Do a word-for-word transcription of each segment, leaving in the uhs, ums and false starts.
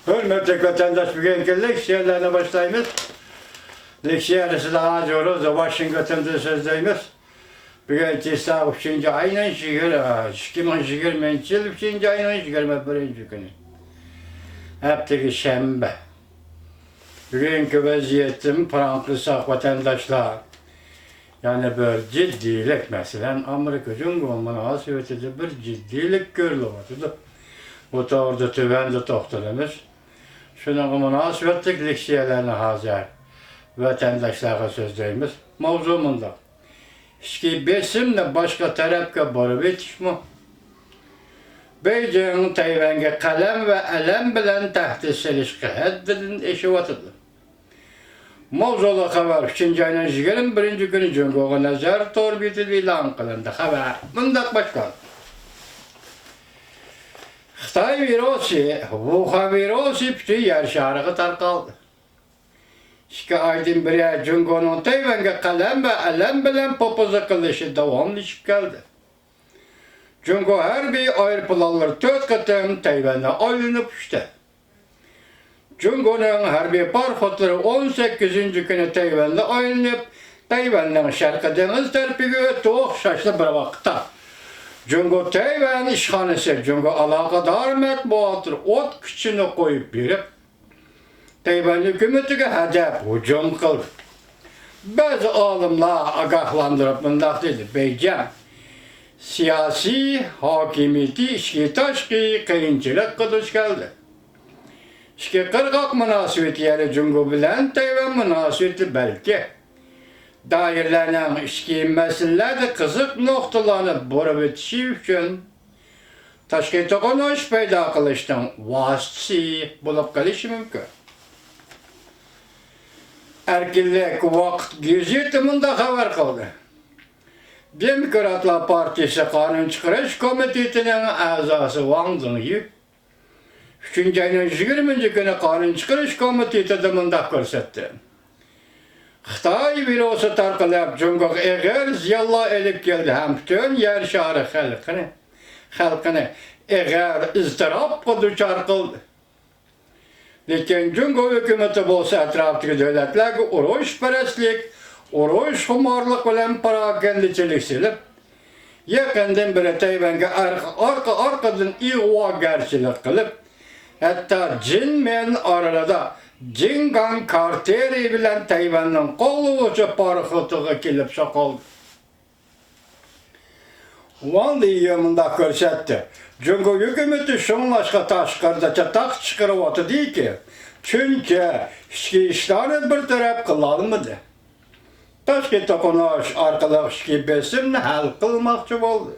ھۆرمەتلىك ۋەتەنداش، بۈگۈنكى لېكسىيەلەرنى باشلايمىز. لېكسىيە ئارىسىدا ھازىر ۋاشىنگتوندىن سۆزلەيمىز. بۈگۈن چىسلاغ ئۈچىنچى ئاينىڭ يىگىر-، ئىككى مىڭ يىگىرمىنچى يىل ئۈچىنچى ئاينىڭ يىگىرمە بىرىنچى كۈنى. ھەپتىگە شەنبە. بۈگۈنكى ۋەزىيەتتىن پاراڭ قىلساق، ۋەتەنداشلار، يەنە بىر جىددىيلىك، مەسىلەن، ئامېرىكا جۇڭگو مۇناسىۋىتىدە بىر جىددىيلىك كۆرۈلۈۋاتىدۇ. بۇ توغرىدا تۆۋەندە توختىلىمىز. شۇنىڭغا مۇناسىۋەتلىك لېكسىيەلەرنى ھازىر ۋەتەنداشلارغا سۆزلەيمىز. ماۋزۇ مۇنداق: ئىچكى بېسىمنى باشقا تەرەپكە بۇرۇۋېتىشمۇ؟ بېيجىڭ تەيۋەنگە قەلەم ۋە ئەلەم بىلەن تەھدىت سېلىشقا ھەددىدىن ئېشىۋاتىدۇ. ماۋزۇلۇق خەۋەر ئۈچىنچى ئاينىڭ يىگىرمە بىرىنچى كۈنى جۇڭگوغا نەزەر تور بېتىدە ئېلان قىلىندى. خەۋەر مۇنداق باشلانغان: خىتاي ۋىرۇسى، ۋۇخەن ۋىرۇسى پۈتۈن يەر شارىغا تارقالدى. ئىككى ئايدىن بېرى جۇڭگونىڭ تەيۋەنگە قەلەم ۋە ئەلەم بىلەن پوپوزا قىلىشى داۋاملىشىپ كەلدى. جۇڭگو ھەربىي ئايروپىلانلىرى تۆت قېتىم تەيۋەننى ئايلىنىپ ئۇچتى. جۇڭگونىڭ ھەربىي پاراخوتلىرى ئون سەككىزىنچى كۈنى تەيۋەننى ئايلىنىپ، تەيۋەننىڭ شەرقىي دېڭىز تەرىپىگە ئۆتتى. ئوخشاشلا بىر ۋاقىتتا، جۇڭگو تەيۋەن ئىشخانىسى جۇڭگو ئالاقىدار مەتبۇئاتلىرى ئوت كۈچىنى قويۇپ بېرىپ، تەيۋەن ھۆكۈمىتىگە ھەدەپ ھۇجۇم قىلدى. بەزى ئالىملار ئاگاھلاندۇرۇپ مۇنداق دېدى: بېيجىڭ سىياسىي ھاكىمىيىتى ئىچكى تاشقى قىيىنچىلىققا دۇچ كەلدى. ئىككى قىرغاق مۇناسىۋىتى، يەنى جۇڭگو بىلەن تەيۋەن مۇناسىۋىتى بەلكى دائىرىلەرنىڭ ئىچكى مەسىلىلەردە قىزىق نۇقتىلارنى بۇرۇۋېتىشى ئۈچۈن تاشقى توقۇنۇش پەيدا قىلىشنىڭ ۋاسىتىسى بولۇپ قېلىشى مۇمكىن. ئەركىنلىك ۋاقىت گېزىتى مۇنداق خەۋەر قىلدى: دېموكراتلار پارتىيىسى قانۇن چىقىرىش كومىتېتىنىڭ ئەزاسى ۋاڭ زېڭيۈ ئۈچىنچى ئاينىڭ يىگىرمىنچى كۈنى قانۇن چىقىرىش كومىتېتىدا مۇنداق كۆرسەتتى: خىتاي ۋىرۇسى تارقىلىپ، جۇڭگوغا ئېغىر زىيانلار ئېلىپ كەلدى ھەم پۈتۈن يەر شارى خەلقىنى، خەلقىنى ئېغىر ئىزتىراپقا دۇچار قىلدى. لېكىن جۇڭگو ھۆكۈمىتى بولسا ئەتراپتىكى دۆلەتلەرگە ئۇرۇشپەرەسلىك، ئۇرۇشخۇمارلىق بىلەن پاراكەندىچىلىك سېلىپ، يېقىندىن بېرى تەيۋەنگە ئارقا-، ئارقا-ئارقىدىن ئىغۋاگەرچىلىك قىلىپ، ھەتتا جىنمېن ئارىلىدا جىنگاڭ كارتېلى بىلەن تەيۋەننىڭ قوغلىغۇچى پاراخوتىغا كېلىپ سوقۇلدى. ۋاڭ لىيۈ مۇنداق كۆرسەتتى: جۇڭگو ھۆكۈمىتى شۇڭلاشقا تاشقىرىدا چاتاق چىقىرىۋاتىدىكى، چۈنكى ئىچكى ئىشلارنى بىر تەرەپ قىلالمىدى. تاشقى توقۇنۇش ئارقىلىق ئىچكى بېسىمنى ھەل قىلماقچى بولدى.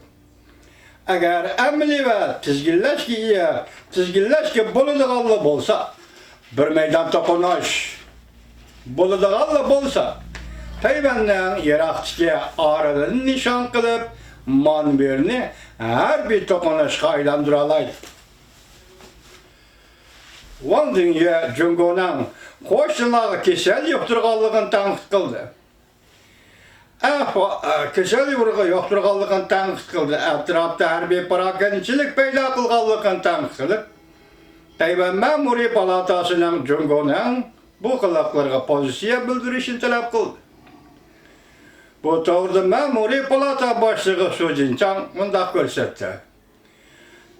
ئەگەر ئەمەلىي ۋە تىزگىنلەشكە ئىگە، تىزگىنلەشكە بولىدىغانلا بولسا، بىر مەيدان توقۇنۇش بولىدىغانلا بولسا، تەيۋەننىڭ يىراقتىكى ئارىلىنى نىشان قىلىپ، مانۋېرنى ھەربىي توقۇنۇشقا ئايلاندۇرالايدۇ. ۋاڭ زېڭيۈ جۇڭگونىڭ قوشنىلارغا كېسەل يۇقتۇرغانلىقىنى تەنقىد قىلدى. ئەھۋا-، كېسەل يۇقتۇرغانلىقىنى تەنقىد قىلدى. ئەتراپتا ھەربىي پاراكەندىچىلىك پەيدا قىلغانلىقىنى تەنقىد قىلىپ، تەيۋەن مەمۇرىي پالاتاسىنىڭ جۇڭگونىڭ بۇ قىلىقلىرىغا پوزىتسىيە بىلدۈرۈشىنى تەلەپ قىلدى. بۇ توغرىدا مەمۇرىي پالاتا باشلىقى سۇ جىنچاڭ مۇنداق كۆرسەتتى: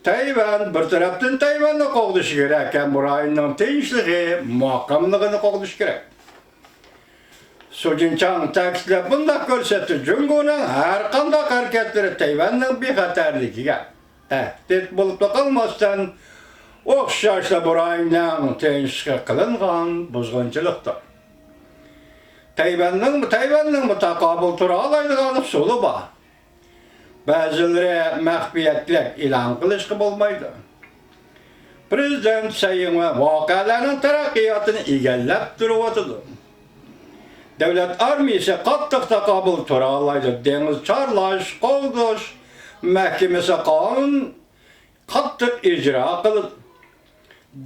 تەيۋەن بىر تەرەپتىن تەيۋەننى قوغدىشى كېرەك ھەم بۇ رايوننىڭ تىنچلىقى، مۇقىملىقىنى قوغدىشى كېرەك. سۇ جىنچاڭ تەكىتلەپ مۇنداق كۆرسەتتى: جۇڭگونىڭ ھەر قانداق ھەرىكەتلىرى تەيۋەننىڭ بىخەتەرلىكىگە تەھدىت بولۇپلا قالماستىن، ئوخشاشلا بۇ رايوننىڭ تىنچلىقىغا قىلىنغان بۇزغۇنچىلىقتۇر. تەيۋەننىڭ، تەيۋەننىڭمۇ تاقابىل تۇرالايدىغان ئۇسۇلى بار. بەزىلىرى مەخپىيەتلىك ئېلان قىلىشقا بولمايدۇ. پىرېزىدېنت سەي ئىڭۋېن ۋەقەلەرنىڭ تەرەققىياتىنى ئىگىلەپ تۇرۇۋاتىدۇ. دۆلەت ئارمىيىسى قاتتىق تاقابىل تۇرالايدۇ. دېڭىز چارلاش، قوغداش مەھكىمىسى قانۇن قاتتىق ئىجرا قىلىدۇ.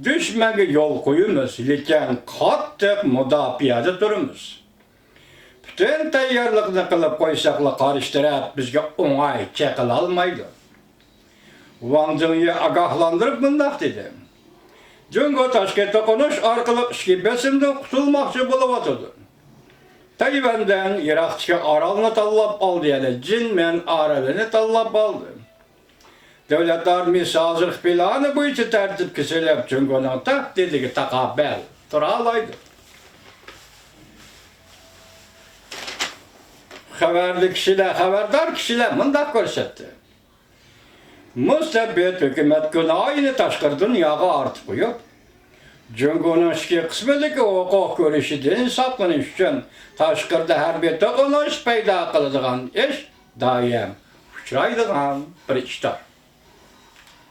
دۈشمەنگە يول قويىمىز، لېكىن قاتتىق مۇداپىئەدە تۇرىمىز. پۈتۈن تەييارلىقنى قىلىپ قويساقلا، قارشى تەرەپ بىزگە ئوڭاي چېقىلالمايدۇ. ۋاڭ زېڭيۈ ئاگاھلاندۇرۇپ مۇنداق دېدى: جۇڭگو تاشقى توقۇنۇش ئارقىلىق ئىچكى بېسىمدىن قۇتۇلماقچى بولۇۋاتىدۇ. تەيۋەندىن يىراقتىكى ئارالنى تاللاپ ئالدى، يەنى جىنمەن ئارىلىنى تاللاپ ئالدى. دۆلەت ئارمىيىسى ھازىرقى پىلانى بويىچە تەرتىپكە سېلىپ، جۇڭگونىڭ تەھدىتىگە تاقابىل تۇرالايدۇ. خەۋەرلىك كىشىلەر، خەۋەردار كىشىلەر مۇنداق كۆرسەتتى. مۇستەبىت ھۆكۈمەت گۇناھىنى تاشقىرى دۇنياغا ئارتىپ قويۇپ، جۇڭگونىڭ ئىچكى قىسمىدىكى ھوقۇق كۈرىشىدىن ساقلىنىش ئۈچۈن تاشقىرىدا ھەربىي توقۇنۇش پەيدا قىلىدىغان ئىش دائىم ئۇچرايدىغان بىر ئىشتۇر.